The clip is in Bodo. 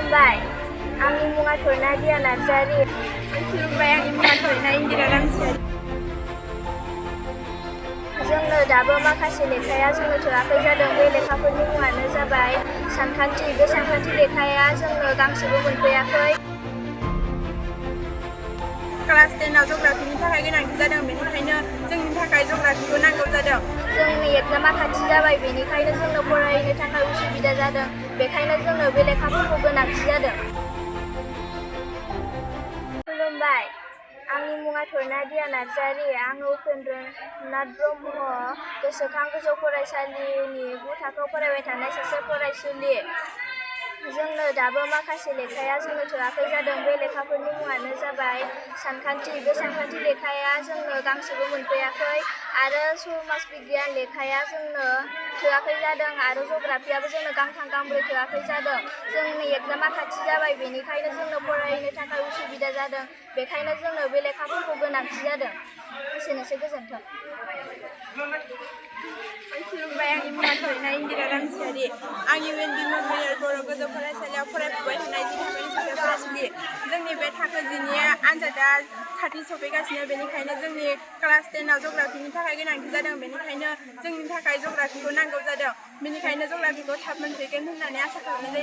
खुलुमबाय आंनि मुङा धरना दिया नार्जारि। खुलुमबाय आंनि मुङा धरना इन्दिरा रामसियारि। जोंनो दाबो माखासे लेखाया जोंनो थोआखै जादों। बे लेखाफोरनि मुङानो जाबाय सानखान्थि। बे सानखान्थि लेखाया जोंनो गांसेबो मोनफैयाखै। क्लास 10आव जग्राफिनि थाखाय गोनांथि जादों, बेनिखायनो जोंनि थाखाय जग्राफिखौ नांगौ जादों। जोंनि एग्जामा खाथि जाबाय, बेनिखायनो जोंनो फरायनो थाखाय उसुबिदा जादों। बेखायनो जोंनो बे लेखाफोरखौ गोनांथि जादों। खुलुमबाय आंनि मुङा धरना दिया नार्जारि। आङो उपेन्द्र नाथ ब्रह्म गोसोखां गोजौ फरायसालिनि 9 थाखोआव फरायबाय थानाय सासे फरायसुलि। जोंनो दाबो माखासे लेखाया जोंनो थोआखै जादों। बे लेखाफोरनि मुङानो जाबाय सानखान्थि। बे सानखान्थि लेखाया जोंनो गांसेबो मोनफैयाखै आरो समाज बिगियान लेखाया जोंनो थोआखै जादों आरो जग्राफियाबो जोंनो गांथाम गांब्रै थोआखै जादों। जोंनि एग्जामा खाथि जाबाय, बेनिखायनो जोंनो फरायनो थाखाय उसुबिदा जादों। बेखायनो जोंनो बे लेखाफोरखौ गोनांथि जादों। एसेनोसै, गोजोन्थों। खुलुमबाय आंनि मुङा धरना इन्दिरा रामसियारि। आं इउ.एन. मेम'रियेल बर' गोजौ फरायसालियाव फरायफुबाय थानाय 10 थाखोनि सासे फरायसुलि। जोंनि बे थाखो 10नि आनजादा खाथि सफैगासिनो, बेनिखायनो जोंनि क्लास 10आव जग्राफिनि थाखाय गोनांथि जादों। बेनिखायनो जोंनि थाखाय जग्राफिखौ नांगौ जादों। बेनिखायनो जग्राफिखौ थाब मोनफैगोन होननानै आसा खालामनाय जायो।